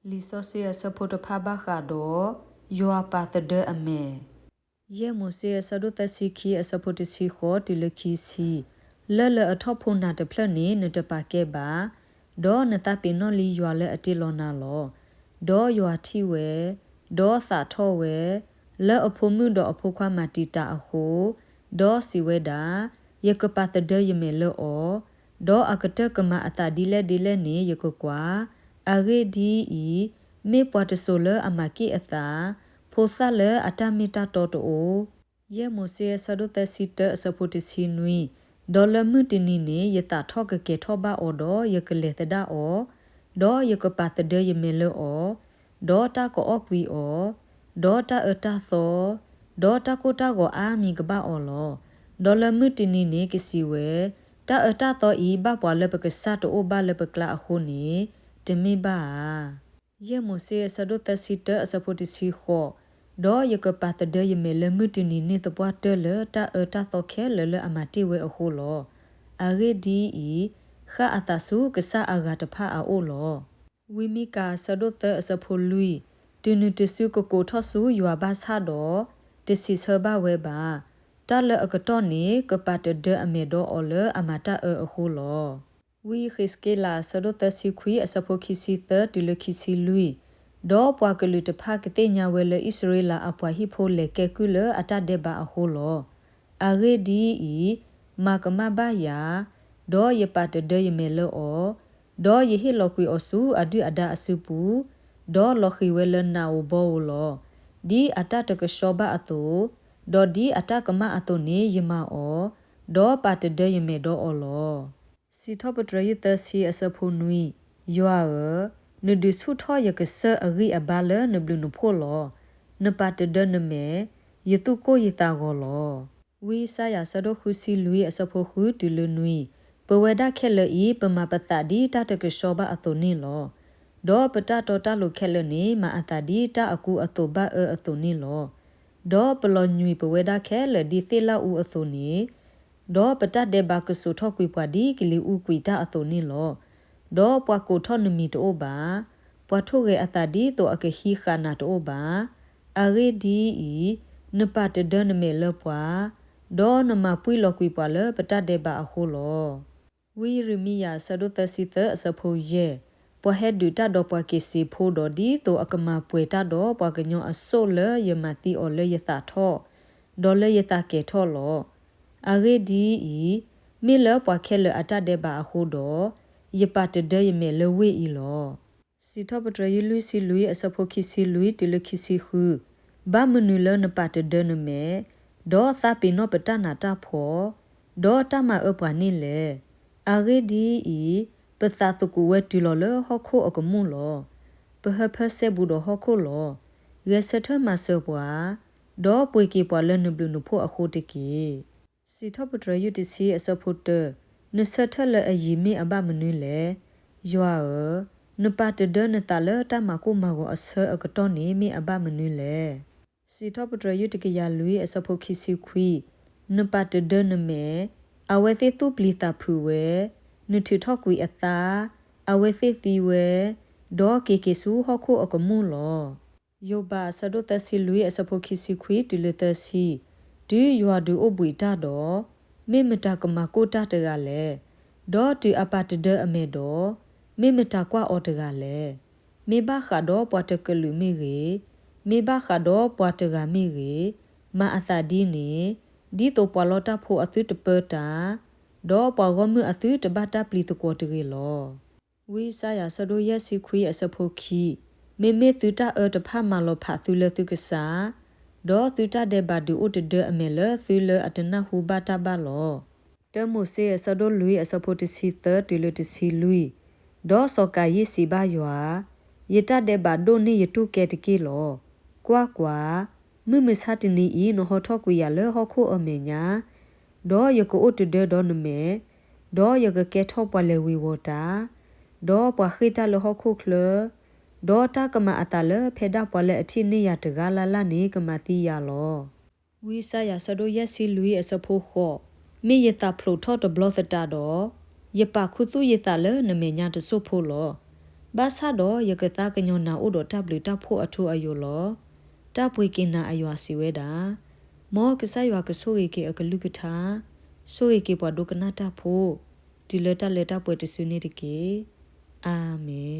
လံာ်စီဆှံအဆၢဖိတဖၣ်ဘၣ်ဃးဒီး ယွၤပာ်သဒၢအမဲာ်. ယဲၢ်မိၤၡ့အဆၢဒိၣ်သၢဆံခံအဆၢဖိတဆံဃိးတုၤလၢခံဆံ, လၢလၢအထီၣ်ဖိနၤတဖျၢၣ်န့ၣ် နတပာ်ကဲဘၣ်, ဒီးနသးပ့ၤနီၣ်လံယွၤလၢအတ့လီၤနၤလီၤ. ဒီးယွၤထံၣ်ဝဲ, ဒီးသးထီၣ်ဝဲ, လၢအဖိမုၣ်ဒီးအဖိခွါမၤတံာ်တာ်အဃိ, ဒီးစံးဝဲဒၣ်, ယကပာ်သဒၢယမဲာ်လၢအီၤ, ဒီးအကတၢၢ်ကမၤအသးဒ်လဲၣ်ဒ်လဲၣ်န့ၣ် ယကကွၢ်. အဂ့ၢ်ဒ်အံၤ, မ့ၢ်ပှၤတစိၤလၢအမၤက့ၣ်အသး, ဖိသၣ်လၢအတၢ်မ့ၢ်တၢ်တီတအိၣ်. ယဲၢ်မိၤၡ့အဆၢဒိၣ်သၢဆံတၢအဆၢဖိတဆံနွံ, ဒီးလၢမုၢ်တနံၤန့ၣ် ယသးထီၣ်ကကဲၤထီၣ်ဘၣ်အီၤဒီး ယကလဲၤသဒၣ်အီၤ, ဒီးယကပာ်သဒၢယမဲာ်လၢအီၤ, ဒီးတၢ်ကအီၣ်ကွံာ်အီၤ, ဒီးတၢ်အၢတၢ်သီ, ဒီးတၢ်ကိၢ်တၢ်ဂီၤအါမံၤကဘၣ်အီၤလီၤ. ဒီးလၢမုၢ်တနံၤန့ၣ်ကစံးဝဲ, တၢ်အၢတၢ်သီအံၤ ဘၣ်ပှၤလၢပကစၢ်တအိၣ်ဘၣ်လၢပကျါအဃိန့ၣ်, တမ့ၢ်ဘၣ်ဧါ. ယဲၢ်မိၤၡ့အဆၢဒိၣ်သၢဆံတၢအဆၢဖိတဆံဃိး, ဒီးယကပာ်သဒၢယမဲာ်လၢမုၢ်တနံၤန့ၣ်သပှၢ်တၢၢ်လၢတၢ်အၢတၢ်သီခဲလၢာ်လၢအမၤတ့ၢ်ဝဲအဃိလီၤ. အဂ့ၢ်ဒ်အံၤ, ဃၣ်အသးဆူကစၢ်အဂၤတဖၣ်အအိၣ်လီၤ. ဝံမံကၤအဆၢဒိၣ်သၢအဆၢဖိလွံၢ်, တုၤနုၤတစုကကိးထီၣ်ဆူယွၤဘၣ်ဆၣ်ဒီး, တစံးဆၢဘၣ်ဝဲဘၣ်. တၢ်လၢအကတီၢ်န့ၣ် ကပာ်တဒၢအမဲာ်ဒီးအီၤလၢအမၤတၢ်အၢအဃိလီၤ. ဝံဃ့းစက့လးအဆၢဒိၣ်သၢဆံခွံအဆၢဖိခံဆံသၢ တုၤလၢခံဆံလွံၢ်, ဒီးပှၤကလုာ်တဖၣ်ကသ့ၣ်ညါဝဲလၢအံၣ်စရ့လးအပှၤဟံၣ်ဖိလဲၤကဲကုၢ်လၢအတၢ်ဒဲးဘးအဃိလီၤ. အဂ့ၢ်ဒ်အံၤ, မၤကမၣ်ဘၣ်ယၤ, ဒီးယပာ်တဒၢယမဲာ်လၢအီၤ, ဒီးယဟ့ၣ်လီၤကွံာ်အီၤဆူအဒုၣ်အဒါအစုပူၤ, ဒီးလီၤဃံၤဝဲလၢနၤဧိၤဘီဧိၤလီၤ. ဒ်အတၢ်တကဆှီဘၣ်အသိး, ဒီးဒ်အတၢ်ကမၣ်အသိးန့ၣ်ယမၤအီၤ, ဒီးပာ်တဒၢယမဲာ်ဒီးအီၤလီၤ. စံးထီၣ်ပတြၢၤယုၢ်သၢဆံအဆၢဖိနွံ, ယွၤဧၢ, နဒုးဆူၣ်ထီၣ်ယကစၢၢ်အဂံၢ်အဘါလၢနဘျုးနဖှိၣ်လီၤ. နပာ်တဒၢနမဲာ်, ယသူၣ်ကိၢ်ယသးဂီၤလီၤ. ဝံယၡါယၤအဆၢဒိၣ်ဃုဆံလွံၢ်အဆၢဖိဃုတုၤလၢနွံ, ပဝဲဒၣ်ခဲလၢာ်အံၤ ပမၤပသးဒ်တၢ်တကဆှီဘၣ်အသိးန့ၣ်လီၤ. ဒီးပတၢ်တီတၢ်လိၤခဲလၢာ်န့ၣ် မၤအသးဒ်တၢ်အကူအသိးဘၣ်အၢအသိးန့ၣ်လီၤ. ဒီးပလီၤညွံးပဝဲဒၣ်ခဲလၢာ်ဒ်သ့ၣ်လၣ်အူအသိးန့ၣ်, ဒီးပတၢ်ဒဲးဘးကစိာ်ထီၣ်ကွံာ်ပှၤဒ်ကလံၤအူကွံာ်တၢ်အသိးန့ၣ်လီၤ. ဒီးပှၤကိးထီၣ်နမံၤတအိၣ်ဘၣ်, ပှၤထိၣ်ဂဲၤအသးဒ်သိးအကဟံးဃာ်နၤတအိၣ်ဘၣ်. အဂ့ၢ်ဒ်အံၤ, နပာ်တဒၢနမဲာ်လၢပှၤ, ဒီးနမၤပှံၢ်လီၤကွံာ်ပှၤလၢပတၢ်ဒဲးဘးအဃိလီၤ. ဝံယံးရမံယၤအဆၢဒိၣ်သၢဆံသၢအဆၢဖိယဲၢ်, ပှၤဟဲဒုးတၢ်ဒီးပှၤက့ၤစ့းဖိဒီး ဒ်သိးအကမၤပှဲၤတၢ်ဒီးပှၤကညီအစိၣ်လၢယမၤသံအီၤလၢယသးထီၣ်, ဒီးလၢယသးကဲၤထီၣ်လီၤ. အဂ့ၢ်ဒ်အံၤ, မ့ၢ်လၢပှၤခဲလၢာ်အတၢ်ဒဲးဘးအဃိဒီး, ယပာ်တဒၢယမဲာ်လၢဝ့ၢ်အံၤလီၤ. စံးထီၣ်ပတြၢၤယုၢ်လွံၢ်ဆံလွံၢ်အဆၢဖိခံဆံလွံၢ်တုၤလၢခံဆံဃု, ဘၣ်မနုၤလၢနပာ်တဒၢနမဲာ်, ဒီးသးပ့ၤနီၣ်ပတၢ်နးတၢ်ဖှီၣ်, ဒီးတၢ်မၤအၢပှၤန့ၣ်လဲၣ်. အဂ့ၢ်ဒ်အံၤ, ပသးသကိးဝဲတုၤလီၤလၢဟီၣ်ခိၣ်အကမူၣ်လီၤ. ပဟၢဖၢစဲဘူးဒီးဟီၣ်ခိၣ်လီၤ. ဂဲၤဆၢထၢၣ်မၤစၢၤပှၤ, ဒီးပှ့ၤက့ၤပှၤလၢနဘျုးနဖှိၣ်အဃိတက့ၢ်. စံးထီၣ်ပတြၢၤယုၢ်တဆံအဆၢဖိတၢ, နဆၢထၢၣ်လၢအယံၤမ့ၢ်အဘၣ်မနုၤလဲၣ်. ယွၤဧၢ, နပာ်တဒၢနသးလၢတၢ်မၤကိၢ်မၤဂီၤအဆၢအကတီၢ်န့ၣ်မ့ၢ်အဘၣ်မနုၤလဲၣ်. စံးထီၣ်ပတြၢၤယုၢ်တကယၤလွံၢ်အဆၢဖိခံဆံခွံ, နပာ်တဒၢနမဲာ်, အဝဲသ့ၣ်သူၣ်ပျံၤသးဖုးဝဲ, နထုးထီၣ်ကွံာ်အသး, အဝဲသ့ၣ်သံဝဲ, ဒီးက့ၤက့ၤဆူဟီၣ်ခိၣ်အကမူၣ်လီၤ. ယိၤဘးအဆၢဒိၣ်သၢဆံလွံၢ်အဆၢဖိခံဆံခွံတုၤလၢသၢဆံ, တုၤယွၤဒုးအိၣ်ဘှံးတၢ်ဒီး, မ့ၢ်မတၤကမၤကိၢ်တၢ်တဂၤလဲၣ်. ဒီးတုၤအပာ်တဒၢအမဲာ်ဒီး, မ့ၢ်မတၤကွၢ်အီၤတဂၤလဲၣ်. မ့ၢ်ဘၣ်ဃးဒီးပှၤတကလုာ်မ့ၢ်ဂ့ၤ, မ့ၢ်ဘၣ်ဃးဒီးပှၤတဂၤမ့ၢ်ဂ့ၤ, မၤအသးဒ်န့ၣ်, ဒ်သိးပှၤလီတၢ်ဖိအသုတပၢတၢ်, ဒီးပှၤဂီၢ်မုၢ်အသုတဘၣ်တၢ်ပျံၤသကွီၤတဂ့ၤလီၤ. ဝံယၡါယၤအဆၢဒိၣ်ယဲၢ်ဆံခွံအဆၢဖိခံ, မ့မ့ၢ်သုတၢ်အၢတဖၣ်မၤလီၤဖးသုလၢသုကစၢ်, ဒီးသုတၢ်ဒဲးဘးဒုးအိၣ်တဒၢအမဲာ်လၢသုလၢအတနၢ်ဟူဘၣ်တၢ်ဘၣ်လီၤ. တၢမိၤၡ့အဆၢဒိၣ်လွံၢ်အဆၢဖိတဆံသၢတုၤလၢတဆံလွံၢ်, ဒီးစီၤကၤယ့ၣ်စံးဘၣ်ယွၤ, ယတၢ်ဒဲးဘးဒိၣ်န့ၢ်ယတူၢ်ကဲတက့ၢ်လီၤ. ကွၢ်ကွၢ်, မုၢ်မဆါတနံၤအံၤနဟီထီၣ်ကွံာ်ယၤလၢဟီၣ်ခိၣ်အမဲာ်ညါ, ဒီးယကအိၣ်တဒၢဒီးနမဲာ်, ဒီးယကကဲထီၣ်ပှၤလဲၤဝ့ၤဝီၤတၢ်, ဒီးပှၤဃ့ၢ်တၢ်လၢဟီၣ်ခိၣ်ချၢ, ဒီးတၢ်ကမၤအသးလၢဖဲဒၣ်ပှၤလၢအထံၣ်န့ၢ်ယၤတဂၤလၢ်လၢ်န့ၣ် ကမၤသံယၤလီၤ. ဝံယၡါယၤအဆၢဒိၣ်ယဲၢ်ဆံလွံၢ်အဆၢဖိဃိး, မ့ၢ်ယသးဖျိးထီၣ်တဘျီသတးဒီး, ယပာ်ခူသူၣ်ယသးလၢနမဲာ်ညါတစိၢ်ဖိလီၤ. ဘၣ်ဆၣ်ဒီးယကသါကညီၤနၤအိၣ်ဒီးတၢ်ဘျုးတၢ်ဖှိၣ်အထူအယိာ်လီၤ. တၢ်ပှ့ၤက့ၤနၤအယွၤစံးဝဲဒၣ်, မ်ကစၢ်ယွၤကဆိၣ်ဂ့ၤက့ၤအကလုၢ်ကထါ, ဆိၣ်ဂ့ၤက့ၤပှၤဒိကနၣ်တၢ်ဖိ, တုၤလၢတၢ်လၢတၢ်ပှဲၤတစုန့ၣ်တက့ၢ်. အၤမ့ၣ်.